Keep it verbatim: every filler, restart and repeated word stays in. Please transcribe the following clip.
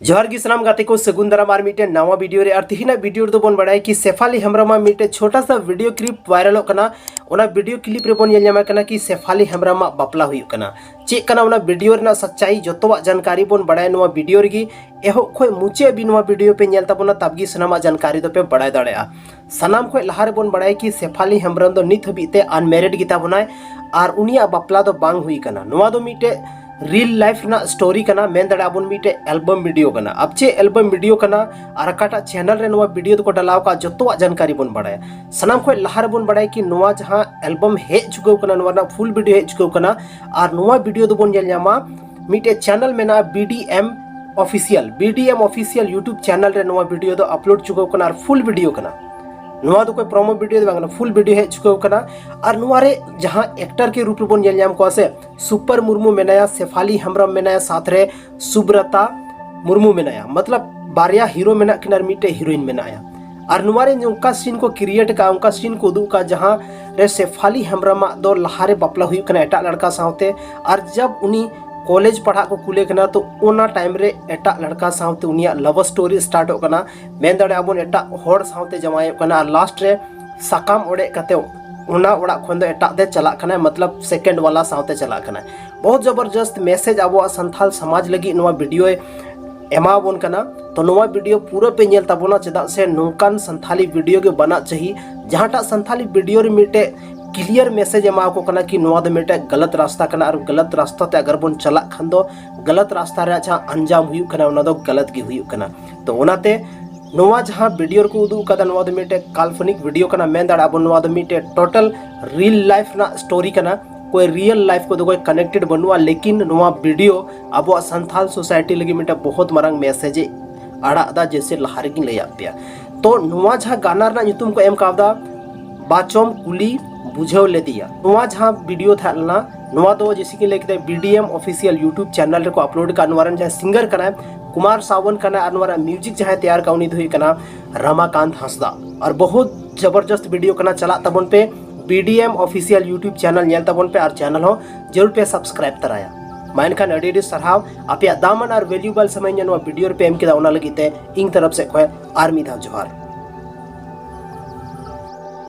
ᱡᱚᱦᱟᱨ ᱜᱮ ᱥᱟᱱᱟᱢ ᱜᱟᱛᱮ ᱠᱚ, ᱥᱟᱹᱜᱩᱱ ᱫᱟᱨᱟᱢ ᱟᱨ ᱢᱤᱫᱴᱮᱱ ᱱᱟᱣᱟ ᱵᱷᱤᱰᱤᱭᱳ ᱨᱮ᱾ ᱟᱨ ᱛᱤᱦᱤᱧᱟᱜ ᱵᱷᱤᱰᱤᱭᱳ ᱨᱮᱫᱚ ᱵᱚᱱ ᱵᱟᱲᱟᱭᱟ ᱠᱤ ᱥᱮᱯᱷᱟᱞᱤ ᱦᱮᱢᱵᱨᱚᱢᱟᱜ ᱢᱤᱫᱴᱮᱱ ᱪᱷᱳᱴᱟ ᱥᱟ ᱵᱷᱤᱰᱤᱭᱳ ᱠᱞᱤᱯ ᱵᱷᱟᱭᱨᱟᱞᱚᱜ ᱠᱟᱱᱟ᱾ ᱚᱱᱟ ᱵᱷᱤᱰᱤᱭᱳ ᱠᱞᱤᱯ ᱨᱮᱵᱚᱱ ᱧᱮᱞ ᱧᱟᱢᱮ ᱠᱟᱱᱟ ᱠᱤ ᱥᱮᱯᱷᱟᱞᱤ ᱦᱮᱢᱵᱨᱚᱢᱟᱜ ᱵᱟᱯᱞᱟ ᱦᱩᱭᱩᱜ ᱠᱟᱱᱟ᱾ ᱪᱮᱫ ᱠᱟᱱᱟ ᱚᱱᱟ ᱵᱷᱤᱰᱤᱭᱳ ᱨᱮᱱᱟᱜ ᱥᱟᱪᱪᱟᱭ, ᱡᱚᱛᱚᱣᱟᱜ ᱡᱟᱱᱠᱟᱨᱤ ᱵᱚᱱ ᱵᱟᱲᱟᱭᱟ ᱱᱚᱣᱟ ᱵᱷᱤᱰᱤᱭᱳ ᱨᱮᱜᱮ᱾ ᱮᱦᱚᱵ ᱠᱷᱚᱱ ᱢᱩᱪᱟᱹᱫ ᱦᱟᱹᱵᱤᱡ ᱱᱚᱣᱟ ᱵᱷᱤᱰᱤᱭᱳ ᱯᱮ ᱧᱮᱞ ᱛᱟᱵᱚᱱᱟ, ᱛᱟᱵᱜᱮ ᱥᱟᱱᱟᱢᱟᱜ ᱡᱟᱱᱠᱟᱨᱤ ᱫᱚᱯᱮ ᱵᱟᱲᱟᱭ ᱫᱟᱲᱮᱭᱟᱜᱼᱟ᱾ ᱥᱟᱱᱟᱢ ᱠᱷᱚᱱ ᱞᱟᱦᱟ ᱨᱮᱵᱚᱱ ᱵᱟᱲᱟᱭᱟ ᱠᱤ ᱥᱮᱯᱷᱟᱞᱤ ᱦᱮᱢᱵᱨᱚᱢ ᱫᱚ ᱱᱤᱛ ᱦᱟᱹᱵᱤᱡ ᱛᱮ ᱟᱱᱢᱮᱨᱤᱰ ᱜᱮᱛᱟ ᱵᱚᱱᱟᱭ ᱟᱨ ᱩᱱᱤᱭᱟᱜ ᱵᱟᱯᱞᱟ ᱫᱚ ᱵᱟᱝ ᱦᱩᱭ ᱠᱟᱱᱟ᱾ ᱱᱚᱣᱟ ᱫᱚ ᱢᱤᱫᱴᱮᱡ ᱨᱤᱭᱮᱞ ᱞᱟᱭᱤᱯᱷ ᱨᱮᱱᱟᱜ ᱥᱴᱳᱨᱤ ᱠᱟᱱᱟ, ᱢᱮᱱ ᱫᱟᱲᱮᱭᱟᱜᱼᱟ ᱵᱚᱱ ᱢᱤᱫᱴᱮᱡ ᱮᱞᱵᱟᱢ ᱵᱷᱤᱰᱤᱭᱳ ᱠᱟᱱᱟ᱾ ᱟᱵ ᱪᱮᱫ ᱮᱞᱵᱟᱢ ᱵᱷᱤᱰᱤᱭᱳ ᱠᱟᱱᱟ ᱟᱨ ᱚᱠᱟᱴᱟᱜ ᱪᱮᱱᱮᱞ ᱨᱮ ᱱᱚᱣᱟ ᱵᱷᱤᱰᱤᱭᱳ ᱫᱚᱠᱚ ᱰᱟᱞᱟᱣ ᱠᱟᱜᱼᱟ, ᱡᱚᱛᱚᱣᱟᱜ ᱡᱟᱱᱠᱟᱨᱤ ᱵᱚᱱ ᱵᱟᱲᱟᱭᱟ᱾ ᱥᱟᱱᱟᱢ ᱠᱷᱚᱱ ᱞᱟᱦᱟ ᱨᱮᱵᱚᱱ ᱵᱟᱲᱟᱭᱟ ᱠᱤ ᱱᱚᱣᱟ ᱡᱟᱦᱟᱸ ᱮᱞᱵᱟᱢ ᱦᱮᱡ ᱪᱩᱠᱟᱹᱣ ᱠᱟᱱᱟ, ᱱᱚᱣᱟ ᱨᱮᱱᱟᱜ ᱯᱷᱩᱞ ᱵᱷᱤᱰᱤᱭᱳ ᱦᱮᱡ ᱪᱩᱠᱟᱹᱣ ᱠᱟᱱᱟ᱾ ᱟᱨ ᱱᱚᱣᱟ ᱵᱷᱤᱰᱤᱭᱳ ᱫᱚᱵᱚᱱ ᱧᱮᱞ ᱧᱟᱢᱟ ᱢᱤᱫᱴᱮᱡ ᱪᱮᱱᱮᱞ ᱢᱮᱱᱟᱜᱼᱟ, BDM Official, BDM Official YouTube channel ᱨᱮ ᱱᱚᱣᱟ ᱵᱷᱤᱰᱤᱭᱳ ᱫᱚ ᱟᱯᱞᱳᱰ ᱪᱩᱠᱟᱹᱣ ᱠᱟᱱᱟ ᱟᱨ ᱯᱷᱩᱞ ᱵᱷᱤᱰᱤᱭᱳ ᱠᱟᱱᱟ᱾ ᱱᱚᱣᱟ ᱫᱚ ᱠᱳᱭ ᱯᱨᱚᱢᱳ ᱵᱷᱤᱰᱤᱭᱳ ᱫᱚ ᱵᱟᱝ ᱠᱟᱱᱟ, ᱯᱷᱩᱞ ᱵᱷᱤᱰᱤᱭᱳ ᱦᱮᱡ ᱪᱩᱠᱟᱹᱣ ᱠᱟᱱᱟ᱾ ᱟᱨ ᱱᱚᱣᱟ ᱨᱮ ᱡᱟᱦᱟᱸ ᱮᱠᱴᱟᱨ ᱠᱮ ᱨᱩᱯ ᱨᱮᱵᱚᱱ ᱧᱮᱞ ᱧᱟᱢ ᱠᱚᱣᱟ ᱥᱮ, ᱥᱩᱯᱟᱨ ᱢᱩᱨᱢᱩ ᱢᱮᱱᱟᱭᱟ, ᱥᱮᱯᱷᱟᱞᱤ ᱦᱮᱢᱵᱨᱚᱢ ᱢᱮᱱᱟᱭᱟ, ᱥᱟᱛ ᱨᱮ ᱥᱩᱵᱨᱟᱛᱟ ᱢᱩᱨᱢᱩ ᱢᱮᱱᱟᱭᱟ, ᱢᱚᱛᱞᱚᱵ ᱵᱟᱨᱭᱟ ᱦᱤᱨᱳ ᱢᱮᱱᱟᱜ ᱠᱤᱱᱟ ᱟᱨ ᱢᱤᱫᱴᱮᱡ ᱦᱤᱨᱳᱭᱤᱱ ᱢᱮᱱᱟᱭᱟ᱾ ᱟᱨ ᱱᱚᱣᱟ ᱨᱮ ᱱᱚᱝᱠᱟ ᱥᱤᱱ ᱠᱚ ᱠᱨᱤᱭᱮᱴ ᱠᱟᱜᱼᱟ, ᱚᱱᱠᱟ ᱥᱤᱱ ᱠᱚ ᱩᱫᱩᱜ ᱠᱟᱜᱼᱟ, ᱡᱟᱦᱟᱸ ᱨᱮ ᱥᱮᱯᱷᱟᱞᱤ ᱦᱮᱢᱵᱨᱚᱢᱟᱜ ᱫᱚ ᱞᱟᱦᱟᱨᱮ ᱵᱟᱯᱞᱟ ᱦᱩᱭᱩᱜ ᱠᱟᱱᱟ ᱮᱴᱟᱜ ᱞᱟᱲᱠᱟ ᱥᱟᱶᱛᱮ᱾ ᱟᱨ ᱡᱟᱵ ᱩᱱᱤ ᱠᱚᱞᱮᱡᱽ ᱯᱟᱲᱦᱟᱜ ᱠᱚ ᱠᱩᱞᱮ ᱠᱟᱱᱟ, ᱛᱚ ᱚᱱᱟ ᱴᱟᱭᱤᱢ ᱨᱮ ᱮᱴᱟᱜ ᱞᱟᱲᱠᱟ ᱥᱟᱶᱛᱮ ᱩᱱᱤᱭᱟᱜ ᱞᱟᱵᱷ ᱥᱴᱳᱨᱤ ᱥᱴᱟᱨᱴᱚᱜ ᱠᱟᱱᱟ, ᱢᱮᱱ ᱫᱟᱲᱮᱭᱟᱜᱼᱟ ᱵᱚᱱ ᱮᱴᱟᱜ ᱦᱚᱲ ᱥᱟᱶᱛᱮ ᱡᱟᱶᱟᱭᱚᱜ ᱠᱟᱱᱟ᱾ ᱟᱨ ᱞᱟᱥᱴ ᱨᱮ ᱥᱟᱠᱟᱢ ᱚᱲᱮᱡ ᱠᱟᱛᱮ ᱚᱱᱟ ᱚᱲᱟᱜ ᱠᱷᱚᱱ ᱫᱚ ᱮᱴᱟᱜ ᱛᱮ ᱪᱟᱞᱟᱜ ᱠᱟᱱᱟᱭ, ᱢᱚᱛᱞᱚᱵ ᱥᱮᱠᱮᱱᱰ ᱣᱟᱞᱟ ᱥᱟᱶᱛᱮ ᱪᱟᱞᱟᱜ ᱠᱟᱱᱟᱭ᱾ ᱵᱚᱦᱩᱛ ᱡᱚᱵᱚᱨᱡᱚᱥᱛ ᱢᱮᱥᱮᱡᱽ ᱟᱵᱚᱣᱟᱜ ᱥᱟᱱᱛᱟᱞ ᱥᱚᱢᱟᱡᱽ ᱞᱟᱹᱜᱤᱫ ᱱᱚᱣᱟ ᱵᱷᱤᱰᱤᱭᱳᱭ ᱮᱢᱟᱵᱚᱱ ᱠᱟᱱᱟ᱾ ᱛᱚ ᱱᱚᱣᱟ ᱵᱷᱤᱰᱤᱭᱳ ᱯᱩᱨᱟᱹ ᱯᱮ ᱧᱮᱞ ᱛᱟᱵᱚᱱᱟ, ᱪᱮᱫᱟᱜ ᱥᱮ ᱱᱚᱝᱠᱟᱱ ᱥᱟᱱᱛᱷᱟᱞᱤ ᱵᱷᱤᱰᱤᱭᱳ ᱜᱮ ᱵᱟᱱᱟᱜ ᱪᱟᱹᱦᱤ, ᱡᱟᱦᱟᱸᱴᱟᱜ ᱥᱟᱱᱛᱷᱟᱞᱤ ᱵᱷᱤᱰᱤᱭᱳ ᱨᱮ ᱢᱤᱫᱴᱮᱡ ᱠᱞᱤᱭᱟᱨ ᱢᱮᱥᱮᱡᱽ ᱮᱢᱟ ᱠᱚ ᱠᱟᱱᱟ ᱠᱤ ᱱᱚᱣᱟ ᱫᱚ ᱢᱤᱫᱴᱮᱡ ᱜᱟᱞᱟᱛ ᱨᱟᱥᱛᱟ ᱠᱟᱱᱟ ᱟᱨ ᱜᱟᱞᱟᱛ ᱨᱟᱥᱛᱟ ᱛᱮ ᱟᱜᱟᱨ ᱵᱚᱱ ᱪᱟᱞᱟᱜ ᱠᱷᱟᱱ ᱫᱚ ᱜᱟᱞᱟᱛ ᱨᱟᱥᱛᱟ ᱨᱮᱭᱟᱜ ᱡᱟᱦᱟᱸ ᱟᱱᱡᱟᱢ ᱦᱩᱭᱩᱜ ᱠᱟᱱᱟ ᱚᱱᱟ ᱫᱚ ᱜᱟᱞᱟᱛ ᱜᱮ ᱦᱩᱭᱩᱜ ᱠᱟᱱᱟ᱾ ᱛᱚ ᱚᱱᱟᱛᱮ ᱱᱚᱣᱟ ᱡᱟᱦᱟᱸ ᱵᱷᱤᱰᱤᱭᱳ ᱨᱮᱠᱚ ᱩᱫᱩᱜ ᱠᱟᱫᱟ, ᱱᱚᱣᱟ ᱫᱚ ᱢᱤᱫᱴᱮᱡ ᱠᱟᱞᱯᱚᱱᱤᱠ ᱵᱷᱤᱰᱤᱭᱳ ᱠᱟᱱᱟ, ᱢᱮᱱ ᱫᱟᱲᱮᱭᱟᱜᱼᱟ ᱵᱚᱱ ᱱᱚᱣᱟ ᱫᱚ ᱢᱤᱫᱴᱮᱡ ᱴᱳᱴᱟᱞ ᱨᱤᱭᱮᱞ ᱞᱟᱭᱤᱯᱷ ᱨᱮᱱᱟᱜ ᱥᱴᱳᱨᱤ ᱠᱟᱱᱟ᱾ ᱠᱚᱭ ᱨᱤᱭᱮᱞ ᱞᱟᱭᱤᱯᱷ ᱠᱚᱫᱚ ᱠᱚᱭ ᱠᱟᱱᱮᱠᱴᱮᱰ ᱵᱟᱹᱱᱩᱜᱼᱟ, ᱞᱮᱠᱤᱱ ᱱᱚᱣᱟ ᱵᱷᱤᱰᱤᱭᱳ ᱟᱵᱚᱣᱟᱜ ᱥᱟᱱᱛᱷᱟᱞ ᱥᱳᱥᱟᱭᱴᱤ ᱞᱟᱹᱜᱤᱫ ᱢᱤᱫᱴᱮᱡ ᱵᱚᱦᱩᱛ ᱢᱟᱨᱟᱝ ᱢᱮᱥᱮᱡᱽ ᱮ ᱟᱲᱟᱜ ᱮᱫᱟ, ᱡᱮᱭᱥᱮ ᱞᱟᱦᱟ ᱨᱮᱜᱤᱧ ᱞᱟᱹᱭᱟᱫ ᱯᱮᱭᱟ᱾ ᱛᱚ ᱱᱚᱣᱟ ᱡᱟᱦᱟᱸ ᱜᱟᱱᱟ ᱨᱮᱱᱟᱜ ᱧᱩᱛᱩᱢ ᱠᱚ ᱮᱢ ᱠᱟᱣᱫᱟ ᱵᱟᱪᱚᱢ ᱠᱩᱞᱤ ᱵᱩᱡᱷᱟᱹᱣ ᱞᱮᱫᱮᱭᱟ, ᱱᱚᱣᱟ ᱡᱟᱦᱟᱸ ᱵᱷᱤᱰᱤᱭᱳ ᱛᱟᱦᱮᱸ ᱞᱮᱱᱟ, ᱱᱚᱣᱟ ᱫᱚ ᱡᱮᱭᱥᱮ ᱠᱤ ᱞᱟᱹᱭ ᱠᱮᱫᱟ BDM Official YouTube ᱪᱮᱱᱮᱞ ᱨᱮᱠᱚ ᱟᱯᱞᱳᱰ ᱠᱟᱜᱼᱟ᱾ ᱱᱚᱣᱟ ᱨᱮᱱ ᱡᱟᱦᱟᱸᱭ ᱥᱤᱝᱜᱟᱨ ᱠᱟᱱᱟᱭ ᱠᱩᱢᱟᱨ ᱥᱟᱣᱚᱱ ᱠᱟᱱᱟᱭ ᱟᱨ ᱱᱚᱣᱟ ᱨᱮᱱᱟᱜ ᱢᱤᱣᱡᱤᱠ ᱡᱟᱦᱟᱸᱭ ᱛᱮᱭᱟᱨ ᱠᱟᱜᱼᱟ ᱩᱱᱤ ᱫᱚ ᱦᱩᱭᱩᱜ ᱠᱟᱱᱟ ᱨᱟᱢᱟᱠᱟᱱᱛ ᱦᱟᱸᱥᱫᱟ᱾ ᱟᱨ ᱵᱚᱦᱩᱛ ᱡᱚᱵᱚᱨᱡᱚᱥᱛ ᱵᱷᱤᱰᱤᱭᱳ ᱠᱟᱱᱟ, ᱪᱟᱞᱟᱜ ᱛᱟᱵᱚᱱ ᱯᱮ BDM Official YouTube ᱪᱮᱱᱮᱞ ᱧᱮᱞ ᱛᱟᱵᱚᱱ ᱯᱮ ᱟᱨ ᱪᱮᱱᱮᱞ ᱦᱚᱸ ᱡᱟᱹᱨᱩᱲ ᱯᱮ ᱥᱟᱵᱥᱠᱨᱟᱭᱤᱵ ᱛᱟᱨᱟᱭᱟ᱾ ᱢᱟ ᱮᱱᱠᱷᱟᱱ ᱟᱹᱰᱤ ᱟᱹᱰᱤ ᱥᱟᱨᱦᱟᱣ ᱟᱯᱮᱭᱟᱜ ᱫᱟᱢᱟᱱ ᱟᱨ ᱵᱷᱮᱞᱩᱵᱟᱞ ᱥᱚᱢᱚᱭ ᱱᱚᱣᱟ ᱵᱷᱤᱰᱤᱭᱳ ᱨᱮᱯᱮ ᱮᱢ ᱠᱮᱫᱟ, ᱚᱱᱟ ᱞᱟᱹᱜᱤᱫ ᱛᱮ ᱤᱧ ᱛᱚᱨᱚᱯ ᱥᱮᱫ ᱠᱷᱚᱱ ᱟᱨ ᱢᱤᱫ ᱫᱷᱟᱣ ᱡᱚᱦᱟᱨ᱾